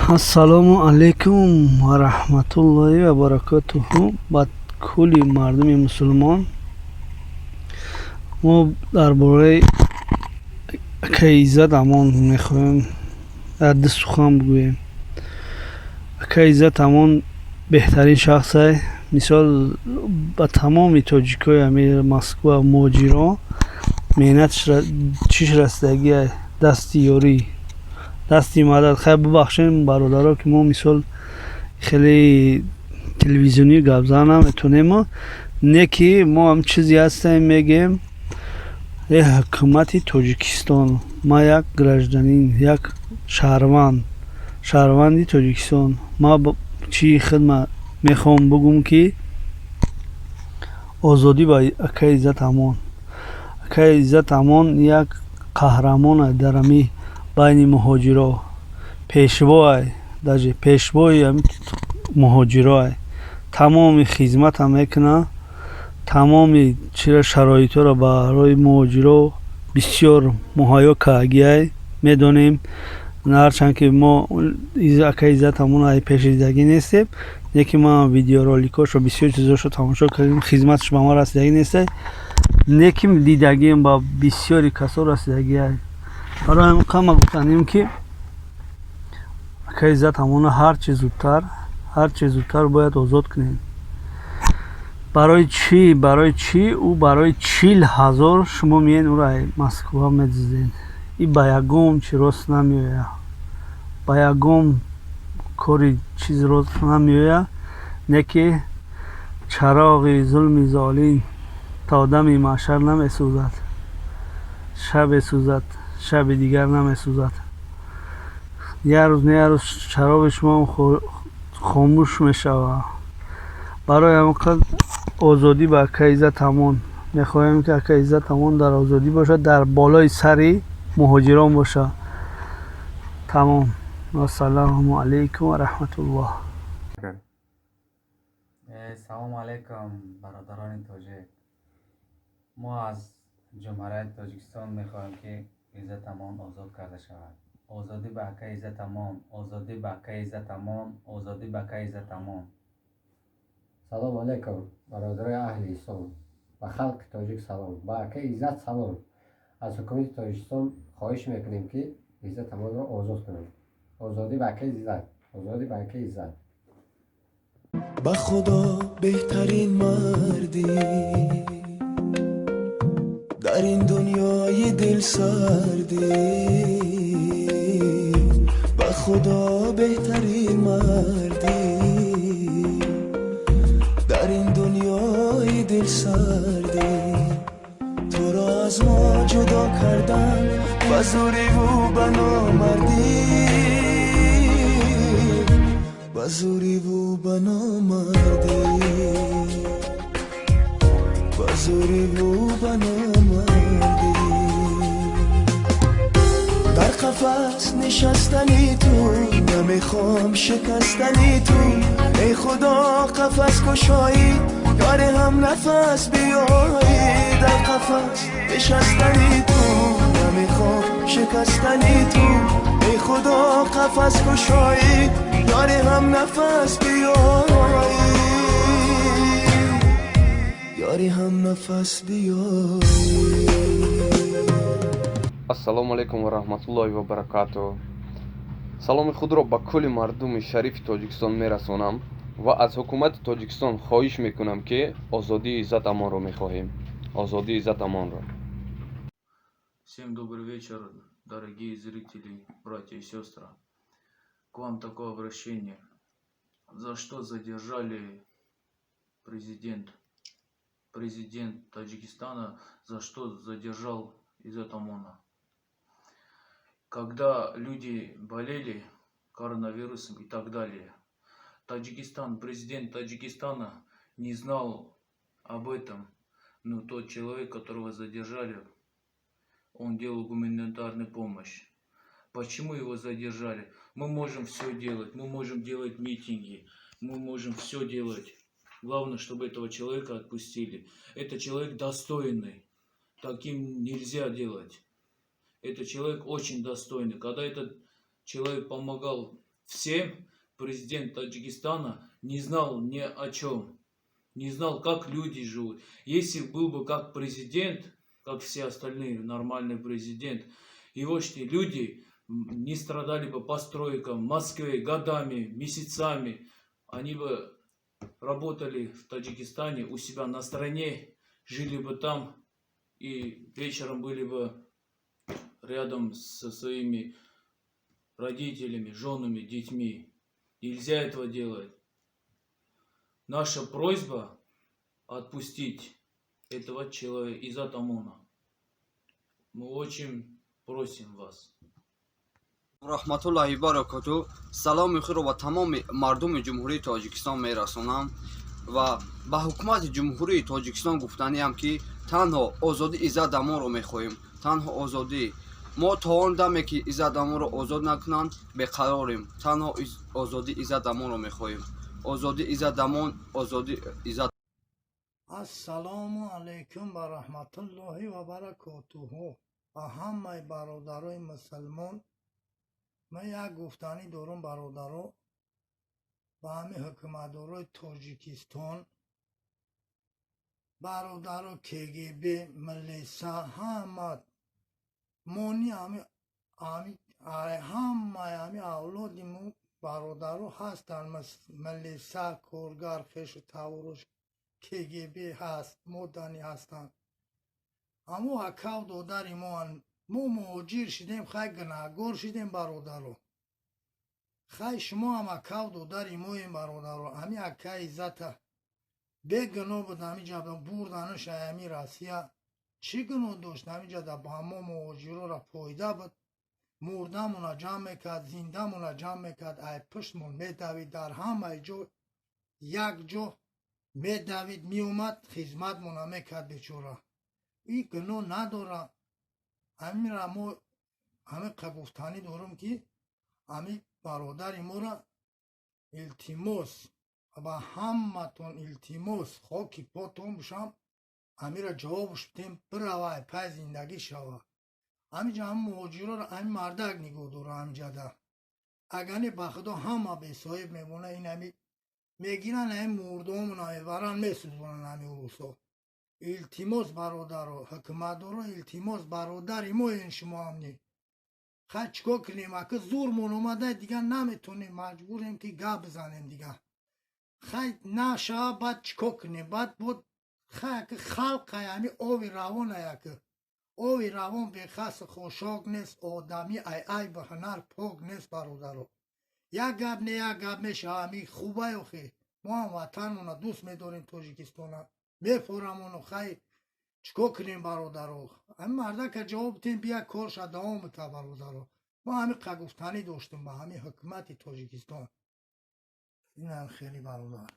Ассалому алайкум ва раҳматуллоҳи ва баракотуҳу ба кулли мардуми мусулмон. Мо дар бораи акаи Иззат Амон мехоҳем як ду сухан бигӯем. Акаи Иззат Амон беҳтарин шахсе, мисол, ба тамоми тоҷикои ҳамин Москва, муҳоҷирон меҳнатиш чиш расидагиай, дасти ёрӣ, дасти мадад. Хайр, бубахшем, бародаро, ки мо, мисол, хеле телевизионӣ гап зан наметонему, не ки мо ҳам чизе ҳастем, мегем: э ҳукумати Тоҷикистон, ман як гражданин, як шаҳрванд, шаҳрванди Тоҷикистон, ман чии хидма мехоҳам бугум, ки озодӣ ба акаи Иззат Амон. Акаи Иззат Амон як қаҳрамон дар ҳамин байни муҳоҷиро, пешвоай, даже пешвои ҳамин муҳоҷироай. Тамоми хизмата мекунад, тамоми чира, шароитҳоро барои муҳоҷиро бисёр муҳайё кардагиай, медонем. Ҳарчанд ки мо акаи Иззат Амон ай пешдидагӣ нестем, лекин ман видеороликҳошо, бисёр чизошо тамошо кардем, хизматаш ба ма расидагӣ нестай, лекин дидагием, ба бисёри касо расидагиай. Барои ҳамин қама гуфтанем, ки акаи Иззат Амона ҳарчи зудтар, ҳарчи зудтар бояд озод кунем. Барои чӣ? Барои чӣ ӯ барои 40 000 шумо меен, ӯро ай Москва медиздед? И ба ягон чи рост намеояд, ба ягон кори чиз рост намеояд. Не ки чароғи зулми золим то дами маҳшар намесӯзад, шабе сӯзад, шаби дигар намесӯзад. Як рӯз не, як рӯз чароғи шумоам хомӯш мешавад. Барои ҳамин қадр озодӣ ба акаи Иззат Амон. Мехоҳем, ки акаи Иззат Амон дар озодӣ бошад, дар болои сари муҳоҷирон бошад. Тамом. Вассалому алайкум ва раҳматуллоҳ. Салому алайкум, бародарони тоҷик. Мо аз Ҷумҳурияти Тоҷикистон мехоҳем, ки Иззат Амон озод карда шавад. Озодӣ ба акаи Иззат Амон, озодӣ ба акаи Иззат Амон, озодӣ ба акаи Иззат Амон. Салом алайкум, бародарои аҳли ислом, ба халқи тоҷик салом, ба акаи Иззат салом. Аз ҳукумати Тоҷикистон хоҳиш мекунем, ки Иззат Амонро озод кунанд. Озодӣ ба акаи Иззат, озодӣ ба акаи Иззат. Ба Худо, беҳтарин мардӣ дар ин дунёи дилсардӣ. Ба Худо, беҳтарин мардӣ дар ин дунёи дилсардӣ. Туро аз мо ҷудо кардан ба зӯриву ба номардӣ, ба зӯриву ба номардӣ, ба зӯриву ба номардӣ. Дар қафас нишастани ту намехоҳам, шикастани ту. Эй Худо, қафас кушоӣ, ёре ҳам нафас биёӣ. Дар қафас нишастани ту намехоҳам, шикастани ту. Эй Худо, қафас кушоӣ, ёре ҳам нафас биёӣ, ёре ҳам нафас биёӣ. Ассалому алайкум ва раҳматуллоҳи ва баракатуҳ. Саломи худро ба кулли мардуми шарифи Тоҷикистон мерасонам ва аз ҳукумати Тоҷикистон хоҳиш мекунам, ки озодии Иззат Амонро мехоҳем, озодии Иззат Амонро. Всем добрый вечер, дорогие зрители, братья и сестры. К вам такое обращение. За что задержали президент Таджикистана, за что задержал Иззат Амона? Когда люди болели коронавирусом и так далее, Таджикистан, президент Таджикистана не знал об этом, но тот человек, которого задержали, он делал гуманитарную помощь. Почему его задержали? Мы можем все делать, мы можем делать митинги, мы можем все делать. Главное, чтобы этого человека отпустили. Это человек достойный. Таким нельзя делать. Это человек очень достойный. Когда этот человек помогал всем президент Таджикистана не знал ни о чем. Не знал, как люди живут. Если был бы как президент, как все остальные, нормальный президент, его люди не страдали бы по стройкам в Москве годами, месяцами. Они бы работали в Таджикистане, у себя на стране, жили бы там и вечером были бы рядом со своими родителями, женами, детьми. Нельзя этого делать. Наша просьба отпустить этого человека, Иззат Амона. Мы очень просим вас. Раҳматуллоҳи баракоту. Саломи худро ба тамоми мардуми Ҷумҳурии Тоҷикистон мерасонам ва ба ҳукумати Ҷумҳурии Тоҷикистон гуфтаниам, ки танҳо озодии Иззат Амонро мехоҳем, танҳо озодӣ. Мо то он даме, ки Иззат Амонро озод накунанд, беқарорем. Танҳо озодии Иззат Амонро мехоҳем. Озодии Иззат Амон, озодии Иззат. Ассалому алайкум ва раҳматуллоҳи ва баракотуҳу. Ба ҳамаи бародарои мусалмон ман як гуфтанӣ дорам, бародаро, ба ҳамин ҳукуматдорои Тоҷикистон, бародаро, КГБ, милиса, ҳама мони ҳамаи ҳами авлоди мо, бародаро, ҳастанд милиса, коргар, хешу таворуш, КГБ ҳаст, модани ҳастанд. Ҳамо акав додари моанд. Мо муҳоҷир шидем, хай, гунаҳгор шидем, бародаро. Хай, шумо ҳам акав додари моем, бародаро. Ҳами акаи Иззата бегуноҳ буд, ҳамиҷа бурданыш ами Россия. Чӣ гуноҳ дошт? Ҳамиҷа ба мо муҳоҷирора фоида буд, мурдамона ҷамъ мекард, зиндамона ҷамъ мекард, ай пуштмон медавид, дар ҳамаи ҷо як ҷо медавид, меомад, хизматмона мекард. Бечора, ин гуноҳ надора. Ҳаминра мо ҳамиқа гуфтанӣ дорам, ки ҳами бародари моро илтимос, ба ҳаматон илтимос, хоки потон бошам, ҳамира ҷавобш бидем, бирава, ай пай зиндагӣ шава. Ҳамиҷа ҳам муҳоҷироро ҳами мардак нигоҳ дора ҳамиҷада. Агар не, ба худо, ҳама бесоҳиб мемона. Ин ҳами мегиранд, ҳами мурдоомона мебаранд, месӯзонанд ҳами урусо. Илтимос, бародаро, ҳукуматдоро, илтимос, бародари моен шумо ҳамни. Хай, чӣ кор кунем, ака, зурмон омада, дигар наметонем, маҷбурем, ки гап бизанем дигар. Хай, нашава, баъд чӣ кор кунем? Баъд бод, хай, ака, халқай, ҳами ови равонай, ака, ови равон бехасу хошок нест, одамӣ ай айбу ҳунар пок нест, бародаро. Як гап не, як гап мешава. Ҳами хубай, охе, мо ҳам ватанмона дӯст медорем, Тоҷикистона мефорамону. Хай, чӣ кор кунем, бародаро? Ҳами мардака ҷавоб бидем, бия, корша давом бита, бародаро. Мо ҳами қа гуфтанӣ доштем ба ҳами ҳукумати Тоҷикистон. Инам хеле, бародар.